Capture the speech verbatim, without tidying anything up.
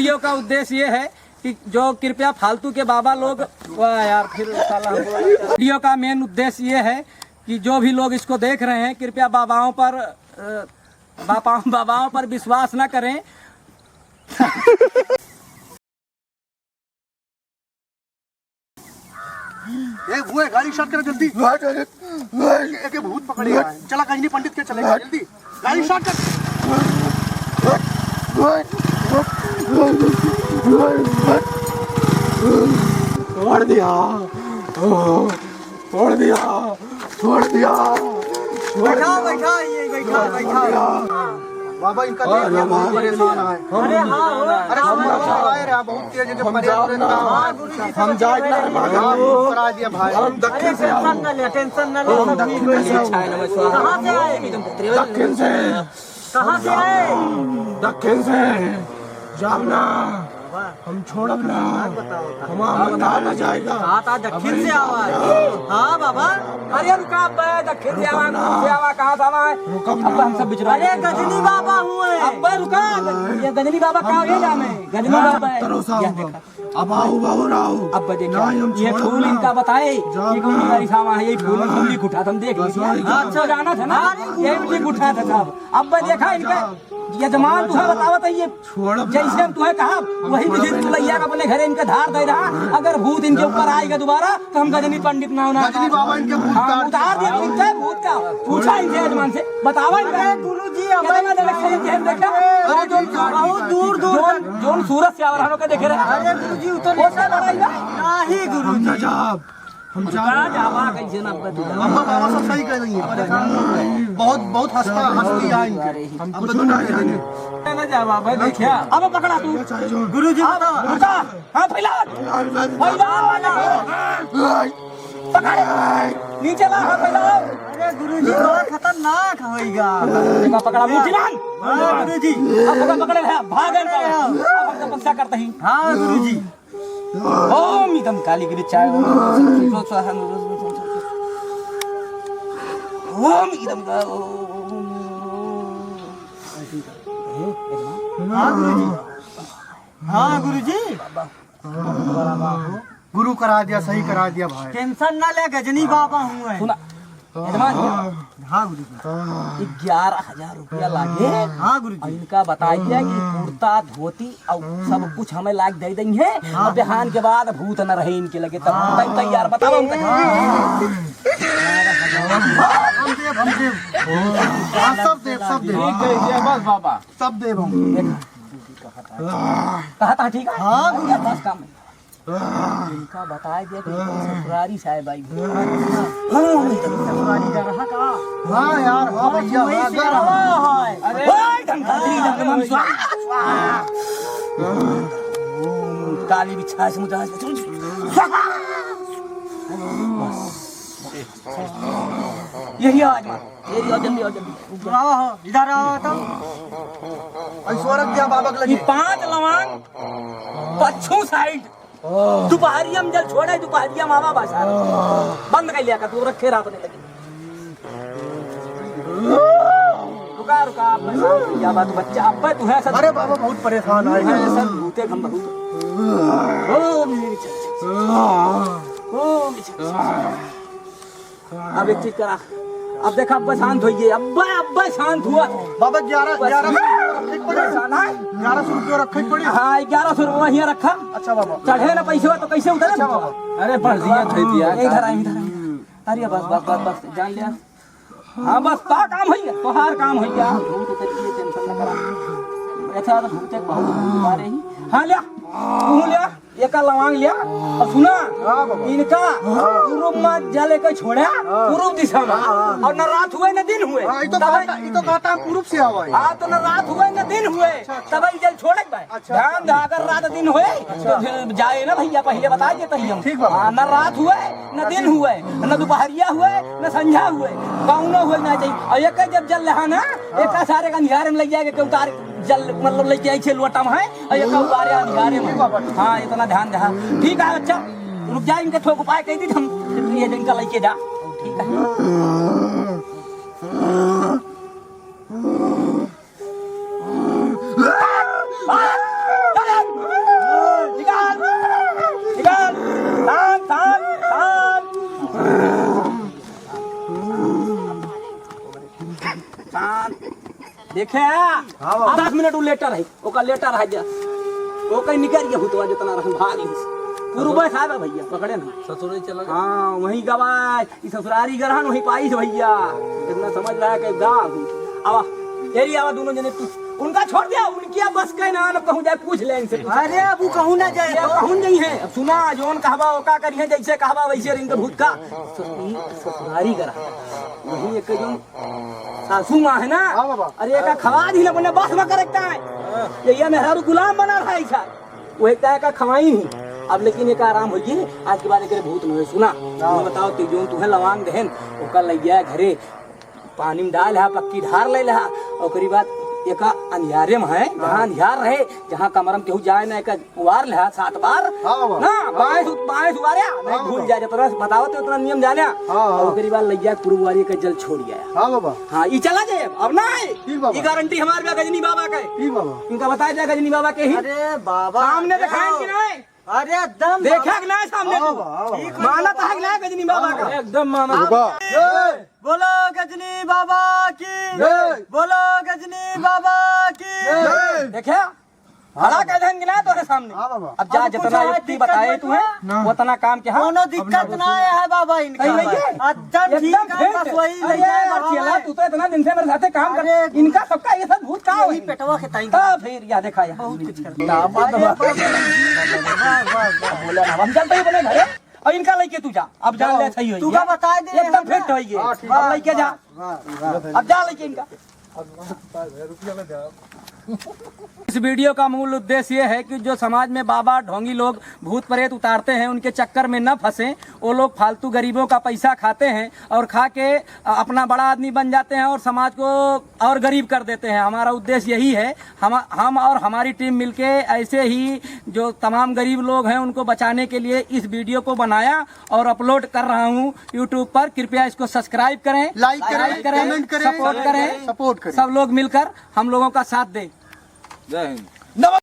वीडियो का उद्देश्य ये है कि जो कृपया फालतू के बाबा लोग, वाह यार, फिर साला हम बोला। वीडियो का मेन उद्देश्य ये है कि जो भी लोग इसको देख रहे हैं, कृपया बाबाओं पर, अ, बाबाओं, बाबाओं पर विश्वास ना करें। ए, वो है, गाड़ी स्टार्ट कर जल्दी। एके भूत पकड़े है। चला, गजनी पंडित के चलेगा, जल्दी। गाड़ी स्टार्ट कर। छोड़ दिया, छोड़ दिया, छोड़ दिया। बैठा, बैठा, ये बैठा, बैठा। बाबा, इनका देख के बहुत परेशान है। अरे हाँ, हो। अरे, सुन, सुन, आए रे, बहुत तेज है, हम परेशान जाओ ना। हाँ, गुरु जी, हम जाए ना, हाँ, करा दिया भाई। हम दक्षिण से आओ। टेंशन ना ले, टेंशन ना ले, हम सब ठीक हो जाएगा। कहाँ से आए? दक्षिण से। कहाँ से आए? दक्षिण से। जाओ ना। हम छोड़ब ना, हमार मन्ना ना जाएगा। कहा था दक्षिण से आवा है। हाँ बाबा। अरे रुका, अब दक्षिण से आवा, पूर्व से आवा, कहाँ से आवा है? रुकब ना। अब हम सब बिचरा अरे गजनी बाबा हुए। अब रुका, ये गजनी बाबा का ये नाम है? गजनी बाबा है। अब आओ बाबू राव। अब देखिए, ये फूल इनका बताए, ये कौन सा रिसावा है, ये फूल, फूल ही उठा था, हम देख लीजिए। अच्छा, जाना था ना, ये भी उठा था साहब। अब देखा इनका यजमान तुहे बतावत है, ये छोड़ब ना। जैसे हम तुहे कहा, वही विधि तू लैया का अपने घरे इनके धार दे रहा। अगर भूत इनके ऊपर आएगा दोबारा, तो हम गजनी पंडित ना होना। गजनी बाबा इनके भूत हाँ, उतार उतार दिया, इनके भूत का। पूछा इनके यजमान से, बतावा इनका। अरे गुरु जी, अब कितना देर से इनके हम देखा? अरे वो जो बहुत दूर, दूर जोन, तक। जोन सूरज से आवर हम लोग के देखे रहे। अरे गुरु जी, उतर वो से लड़ाई ना। नहीं गुरु जी। हम जा कहाँ जावा, कैसे ना बता। अम्मा बाबा सब सही कह रही है, परेशान मत हो। बहुत, बहुत हंसता, हंसती है इनके। हम कुछ ना जाने। ना जावा भाई, देखिया। अब पकड़ा तू। गुरु जी, अब बता। रुका। हाँ, फैला। फैला। पकड़। नीचे ला, हाँ, फैला। अरे गुरु जी, बड़ा खतरनाक होइगा। देखा, पकड़ा, मुट्ठी बांध। हाँ गुरु जी। अब पकड़, पकड़, भाग। अब हम तपस्या करते हैं। हाँ गुरु जी। ओम इदम काली गिरिचाय, ओम शिव स्वाहा, ओम इदम का, ओम। हाँ गुरुजी। हाँ गुरुजी। गुरु करा दिया, सही करा दिया भाई। टेंशन ना ले, गजनी बाबा हुए। सुना, यजमान, हाँ गुरु जी। ग्यारह हजार रुपया लागे। हाँ गुरु जी। इनका बताइए कि कुर्ता, धोती और सब कुछ हमें लाग दे देंगे। हाँ। और बिहान के बाद भूत न रहे इनके लगे, तब तक तैयार बताओ हम तक। हम देव, हम देव। हाँ, सब देव, सब देव। ठीक है, जय बस बाबा। सब देव हम। कहा था, ठीक है? हाँ गुरु जी। बस काम है। इनका बताए दिया कि ससुरारी साहेब आई। हाँ, ससुरारी जा रहा का? हाँ यार, हाँ भैया, हाँ, जा रहा। अरे, ओए, धनधात्री, धनधात्री, स्वाहा, स्वाहा। ओम काली बिच्छा से मुझे स्वाहा। बस। यही आवाज मार। यही आवाज, जल्दी आओ, जल्दी। आओ, हो, इधर आओ तो। ऐश्वर्य क्या बाबा के लगे? ये पांच लवांग पच्छू साइड। दोपहरिया में जल छोड़े, दोपहरिया में आवा बाजार। बंद कर लिया कर, तू रखे रहा अपने लगे। रुका, रुका, अब मैं शांत हो गया, बात बच्चा, अब मैं तुम्हें ऐसा अरे बाबा, बहुत परेशान है। तुम्हें ऐसा भूते हम बहुत। ओ, मेरी चल, चल, चल। ओ, मेरी चल, चल, चल। अब एक चीज करा, अब देखा, अब शांत होइए, अब, अब शांत हुआ। बाबा, ग्यारह, बस। ग्यारह सौ रखे पड़े। बस, आना है? ग्यारह सौ रुपया रखे पड़े। हाँ, ग्यारह सौ रुपया यहाँ रखा। अच्छा बाबा। चढ़े ना पैसे तो कैसे उतरे? अच्छा बाबा। अरे, बढ़ दिया, दे दिया। इधर आ, इधर आ। अरे, बस, बस, बस, बस, जान लिया। हाँ, बस, तो काम होइया, तोहार काम होइया। भूत उतर के टेंशन ना करा। अच्छा, तो भूत एक बहुत मारे ही। हाँ, लिया, तू लिया। एका लवांग लिया और सुना, हाँ बाबा। इनका पूरब में जल एक छोड़ा, हाँ। पूरब दिशा में। हाँ, हाँ। और न रात हुए न दिन हुए। हाँ, ई तो तब कहता, ई तो कहता हम पूरब से आवा है। हाँ, तो न रात हुए न दिन हुए, अच्छा, अच्छा। तब ई जल छोड़े के बा। अच्छा, ध्यान दे, अगर रात दिन हुए, तो फिर जाए ना भैया, पहले बता देते ही हम। ठीक बाबा। हाँ, न रात हुए, न दिन हुए, न दोपहरिया हुए, न संझा हुए, कौनो हुए ना चाहिए। और एक जब जल रहा ना, एक सारे का अंधियारे में लग जाएगा, क्यों उतार जल, मतलब, लेके आई छे लोटा में है, और ये कब बारे अंधियारे में। हाँ, इतना ध्यान दे। ठीक है, अच्छा, रुक जा, इनके ठोक उपाय कह दी हम, ये इनका लेके जा। ठीक है। देखे, हाँ बाबा। दस मिनट उ लेटर है, ओका लेटर है जा। ओका निकल गया भूतवा जितना रहन भाग ली। पूर्वे साहब है भैया, पकड़े ना। ससुरारी चला गया। हाँ, वहीं गवा, ई ससुरारी गरहन वहीं पाइस भैया। इतना समझ रहा है कि गाँव। आवा, एरी आवा दोनों जने तू। उनका छोड़ दिया, उनकी अब बस के ना, न कहूँ जाए पूछ ले इनसे। अरे, अब उ कहूँ ना जाए ये तो। कहूँ नहीं है। अब सुना, जौन कहबा, ओका करिए, जैसे कहबा, वैसे इनके भूत का। ससुरारी गरहन। वहीं एक जो सासू माँ है ना? हाँ बाबा। अरे एका खवा दी ना, अपने बस में करेक्ट है। ये, ये मेहरारू गुलाम बना रहा है इसा। वो एक का खवाई नहीं। अब लेकिन एक आराम होइए, आज के बाद एक भूत नहीं सुना। हाँ। तुम बताओ, तू जोन तुम्हें लवांग देहन, ओका लइया घरे पानी में डाल हा, पक्की ढार ले हा। ओकरी बाद एक अंधियारे में है, जहाँ हाँ। अंधियार रहे, जहाँ कमरा में केहू जाए ना, एक उबार ले हा सात बार। हाँ बाबा। ना, बाएं से, बाएं से उबारे, नहीं हाँ भूल बाबा। जाए, जितना बताओ तो उतना नियम जाने। हाँ, हाँ। और ओकरी बाद लइया पूर्व वाली का जल छोड़ गया। हाँ बाबा। हाँ, ई चला जाए, अब ना आए। ठीक बाबा। ई गारंटी हमारे बा गजनी बाबा का है। ठीक बाबा। इनका बताया जाए गजनी बाबा के ही। अरे बाबा, सामने जाओ। दिखाएं कि नहीं? अरे एकदम देखा बाबा। कि नहीं सामने हाँ तू? बाबा, हाँ बाबा। मानत है कि नहीं गजनी बाबा का? एकदम मानत। बाबा। बोलो गजनी बाबा की। जय। बोलो गजनी बाबा की। जय। देखा? खड़ा कर देंगे ना तोरे सामने। हाँ बाबा। अब जा, अब जितना कुछ युक्ति बताए तू है, ना। उतना काम के हाँ। कोनो दिक्कत ना है बाबा इनका। सही नहीं है? एकदम ठीक एकदम है, fit। बस वही अरे ले जाए यार, बाबा चेला, मैं। तू तो इतना दिन से मेरे साथे काम कर, अरे इनका सबका ये सब भूत का यही होई? पेटवा के ताई। तो फिर या देखा यार। बहुत कुछ कर दिया। दामाद अरे बाबा। बाबा। वाह, वाह, वाह। बोला ना, हम चलते ही अपने घरे। और इनका लेके तू जा, अब जान ले सही होई। तू का बता दे एकदम फिट होई है। हाँ, ठीक अब है। लेके जा। वाह, वाह। अब जा लेके इनका। इस वीडियो का मूल उद्देश्य ये है कि जो समाज में बाबा ढोंगी लोग भूत प्रेत उतारते हैं, उनके चक्कर में न फंसें। वो लोग फालतू गरीबों का पैसा खाते हैं और खा के अपना बड़ा आदमी बन जाते हैं और समाज को और गरीब कर देते हैं। हमारा उद्देश्य यही है। हम, हम और हमारी टीम मिलके ऐसे ही जो तमाम गरीब लोग हैं उनको बचाने के लिए इस वीडियो को बनाया और अपलोड कर रहा हूँ YouTube पर। कृपया इसको सब्सक्राइब करें, लाइक करें, लाइक करें, कमेंट करें, सपोर्ट करें, सपोर्ट करें। सब लोग मिलकर हम लोगों का साथ दें। जय हिंद। नमस्कार।